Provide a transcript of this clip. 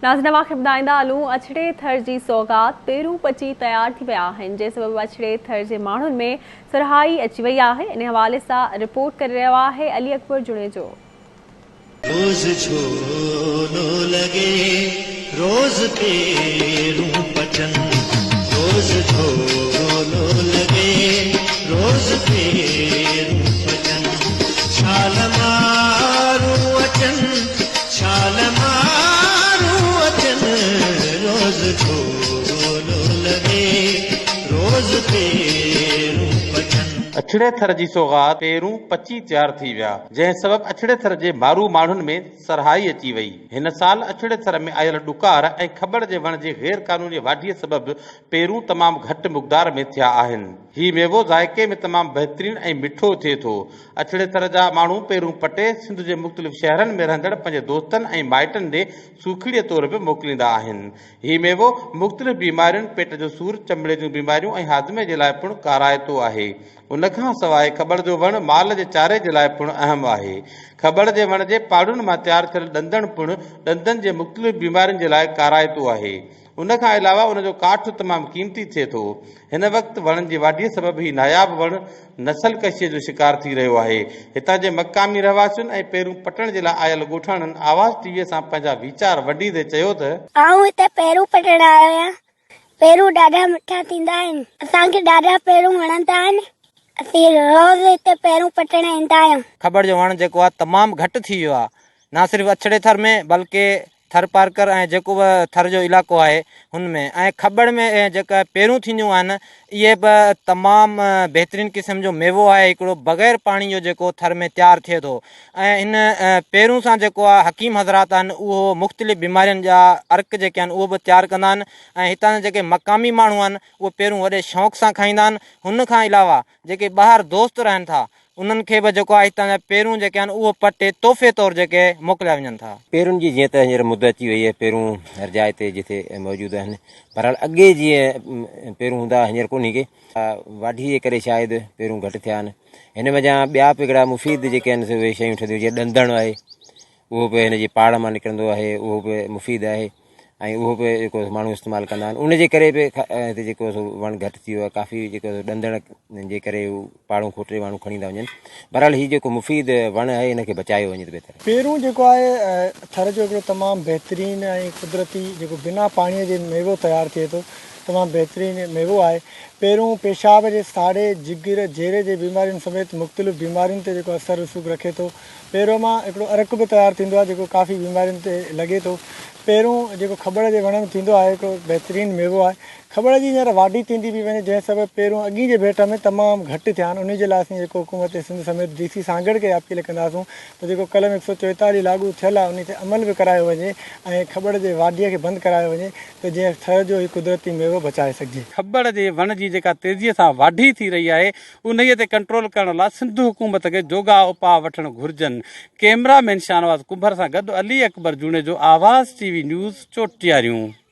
ناظرين اوهان کي ٻڌائيندا هلون اڇڙي ٿر جي سوغات پيرون پچي تيار ٿي ويا آهن جنهن سبب اڇڙي ٿر جي ماڻهن ۾ سرهائي اچي وئي آهي انهي حوالي سان رپورٽ ڪري رهيو آهي علي اڪبر جوڻيجو. روز جهولو لڳي روز پيرون پچن روز جهولو لڳي روز پيرون پچن ڇال مارون اچن ڇال مارون اچن روز جهولو لڳي روز پيرون پچن. اڇڙي ٿر جي سوغات پيرون پچي تيار ٿي ويا، جنهن سبب اڇڙي ٿر جي مارو ماڻهن ۾ سرهائي اچي وئي. هن سال اڇڙي ٿر ۾ آيل ڏڪار ۽ کٻڙ جي وڻ جي غير قانوني واڍيء سبب پيرون تمام گهٽ مقدار ۾ ٿيا آهن. هي ميوو ذائقي ۾ تمام بهترين ۽ مٺو ٿئي ٿو. اڇڙي ٿر جا ماڻهو پيرون پٽي سنڌ جي مختلف شهرن ۾ رهندڙ پنهنجي دوستن ۽ مائٽن ڏي سوکڙيء طور به موڪليندا آهن. هي ميوو مختلف بيمارين، پيٽ جو سور، چمڙي جون بيماريون ۽ هاضمي جي لاء پڻ ڪارائتو آهي. ان کان سواء کٻڙ جو وڻ مال جي چاري جي لاء پڻ اهم آهي. کٻڙ جي وڻ جي پاڙن مان تيار ٿيل ڏندڻ پڻ ڏندن جي مختلف بيمارين جي لاء ڪارائتو آهي. ان کان علاوه ان جو ڪاٺ تمام قيمتي ٿئي ٿو. هن وقت وڻن جي واڍيء سبب هي ناياب وڻ نسل ڪشيء جو شڪار ٿي رهيو آهي. هتان جي مقامي رهواسين ۽ پيرون پٽڻ جي لاء آيل ڳوٺاڻن آواز ٽي ويء سان پنهنجا ويچار ونڊيندي چيو ته. آئون هتي پيرون پٽڻ آيو آهيان. پيرون ڏاڍا مٺا ٿيندا آهن. اسان کي ڏاڍا پيرون وڻندا آهن. اسين روز هتي پيرون پٽڻ ايندا آهيون. کٻڙ جو وڻ جيڪو آهي تمام گهٽ ٿي ويو آهي. نه صرف اڇڙي ٿر ۾ بلڪه ٿرپارڪر ۽ جيڪو به ٿر جو علائقو آهي هن ۾ ۽ کٻڙ ۾ جيڪا پيرون ٿينديون آهن اهي به تمام بهترين قسم جو ميوو آهي هڪڙو بغير پاڻي جو جيڪو ٿر ۾ تيار ٿئي ٿو ۽ هن پيرون سان جيڪو آهي حڪيم حضرات آهن اهو مختلف بيمارين جا عرق جيڪي آهن اهو به تيار ڪندا آهن ۽ هتان جا جيڪي مقامي ماڻهو آهن اهي پيرون وڏي شوق سان کائيندا آهن هن کان علاوه جيڪي ٻاهر دوست رهن ٿا انهن کي به جيڪو آهي هتان جا پيرون جيڪي آهن اهو پٽي تحفي طور جيڪي موڪليا وڃن ٿا. پيرن جي جيئن ته هينئر مد اچي وئي آهي پيرون هر جاء تي جتي موجود آهن بهرحال اڳي جيئن پيرون هوندا هئا هينئر ڪونهي ڪي واڍي جي ڪري شايد پيرون گهٽ ٿيا آهن هن منجهان ٻيا به هڪڙا مفيد جيڪي آهن سي اهي شيون ٺهنديون جيئن ڏندڻ آهي اهو به هن جي پاڙ مان نڪرندو آهي اهو به مفيد آهي ۽ اهو به جيڪو ماڻهو استعمال ڪندا آهن ان جي ڪري به هتي جيڪو سو وڻ گهٽ ٿي ويو آهي ڪافي جيڪو سو ڏندڻ جي ڪري هو پاڙون کوٽي ماڻهو کڻي ٿا وڃن بهرحال هي جيڪو مفيد وڻ آهي هن کي بچايو وڃي ته بهتر آهي. پيرون جيڪو آهي ٿر جو هڪڙو تمام بهترين ۽ قدرتي جيڪو بنا پاڻي جي ميوو تيار ٿئي ٿو تمام بهترين ميوو آهي پيرون پيشاب جي ساڙي جگر جيري جي بيمارين سميت مختلف بيمارين تي جيڪو اثر رسوخ رکي ٿو پيرون مان هڪڙو عرق به تيار ٿيندو آهي جيڪو ڪافي بيمارين تي لڳي ٿو. پيرون جيڪو کٻڙ جي وڻ ۾ ٿيندو آهي هڪڙو بهترين ميوو آهي. کٻڙ جي هينئر واڍي ٿيندي پئي وڃي جنهن سبب پيرون اڳي جي ڀيٽ ۾ تمام گهٽ ٿيا آهن انهي جي لاء اسين جيڪو حڪومت سنڌ سميت ڊي سي سانگهڙ کي اپيل ڪنداسون ته جيڪو قلم 144 لاڳو ٿيل آهي انهي تي عمل به ڪرايو وڃي ۽ کٻڙ جي واڍي کي بند ڪرايو وڃي ته جيئن ٿر جو هي قدرتي ميوو بچائي سگهجي. کٻڙ جي وڻ جي جيڪا تيزيء سان واڍي ٿي رهي آهي انهيء تي ڪنٽرول ڪرڻ لاء سنڌ حڪومت کي جوڳا اپاء وٺڻ گهرجن. ڪئميرا مين شاهنواز ڪنڀر سان گڏ Ali Akbar Junejo, Awaz T V news, Chotiariyon.